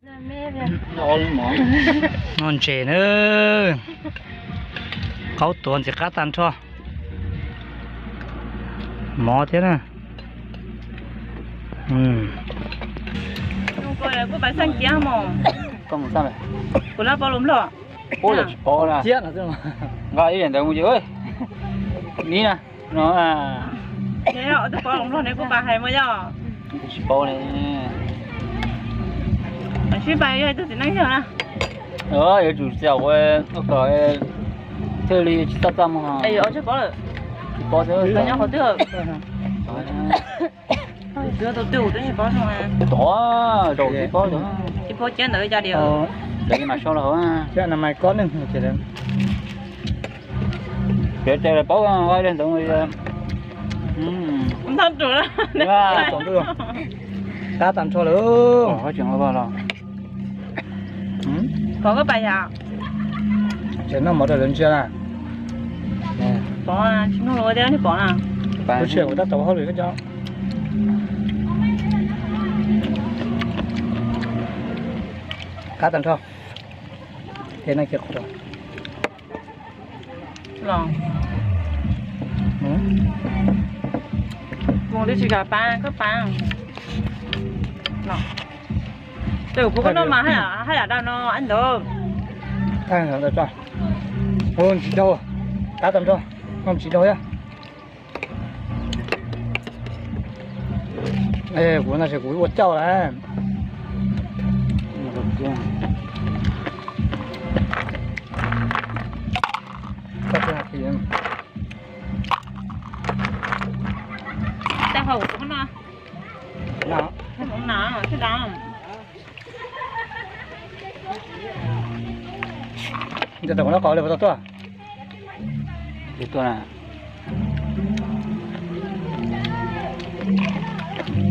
Noj ntses na, qaub tuav ntxim qab tag nrho. Mov thiab na. Kuv pais xaj kiab mos. Kuv lab pov lus Nplog. Pov lawm tsis pov na. Nqa ib yam ntawd mus ces ni na no. Pov lus Nplog ne kuv pais hais mas yog. Tsis pov ne. Sib pais yog ib tug txiv neej yog na. Yuav tsum xyaum ua kom thiaj li tsis txaj txaj muag. Tsis pov lawm. Tsis pov xwb, nyob qhov twg. Tod, zaum tsis pov, tsis pov ntawd cas diam. Ntawd mas sau los hauv. Piav cai los paub ua li ntawd. Qab tag nrho lawm. Pov koj pais yam. Tseem noj mov rau lawv ntsia na. Pov tsis nug los ua tias nej pom na. Lub sij hawm kuv tab tom ua hauj lwm koj cov. Qab tag nrho. Ces no ces qhov los mus twb tsis kam pab koj pab. Tes kuv pub koj noj mas haj yam dab no ntawd. Ntsis dau, qab tag nrho, noj ntsis dau thiab. Kuv no es kuv ua cauj lawm. Tag hauv kuv no. Nws tam kuv noj qos li puas tau tuaj? Tsis tuaj na.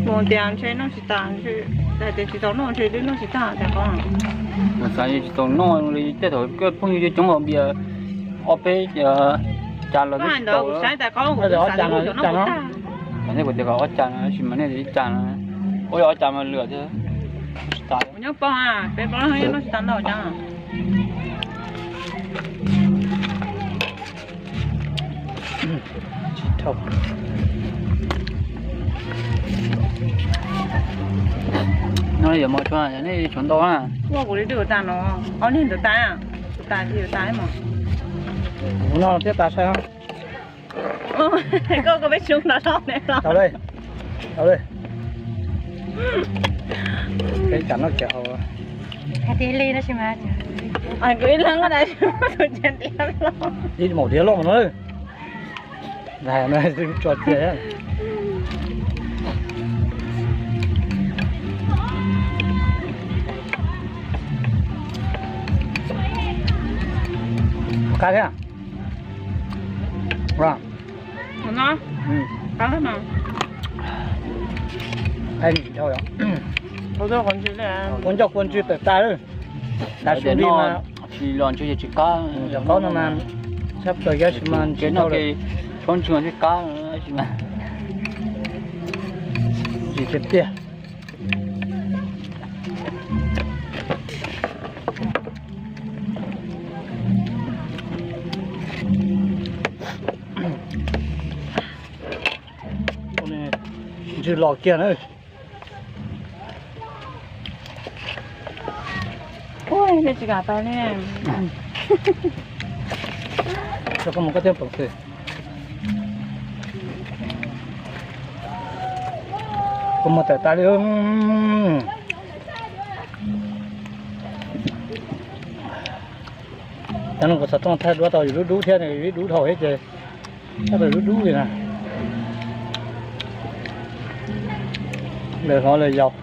Mus tias ntshe noj tsis tas, hais tias tsis tau noj ntshe twb noj tsis tag tias qos. Kuv xav tsis tau noj li tej thaum koj phooj ywg coob coob npias ob peb cas los twb tsis tau. Kuv xav tias qos kuv xav tias kuv cov noj puas tag. Kuv tias kom ob cas no tab sis mas nej ib cas no, ua ob cas mas lwm thiab. Tsis tas. Kuv nyob pog, peb plaub leeg noj tsis tau ntau cas. No yuav mos tshuav, nej tshuav ntau na. Ua kuv li twb yuav tas no, ob niag ntawd tas, tas ces yuav tas mas. Kuv no thiab tas sai. Koj koj peb xyoo no loj ne los. Tau li, tau li. Peb tsam noj kiag hauv. Hais tias li no tsis mas. Kuv ib leeg no tus tsis diav loj. Ib maum diav loj mas no. Tso cia. Qab thiab. Ua ntsis dhau yom. Ua ncauj kua ntswg tawm tas lawm. Tav su li mas tsis los ntswg ces tsis qab. Cov qaub no mas sab plaws yab tsis mas tsis dhau lawm. Tshuab ntswg mas tsis qab, tsis tiag tiag. Ntswg los kiag na. Ua nej tsis kam pais ne. Koj mus koj thiaj pom xwm. Kuv mus tawm tas li. Cov no kuv xav tooj thaij duab tau yus lub dub thiab, yus ib dub dhau thiab ces tab tom lub dub li na. Lawv hlov lawv yaus.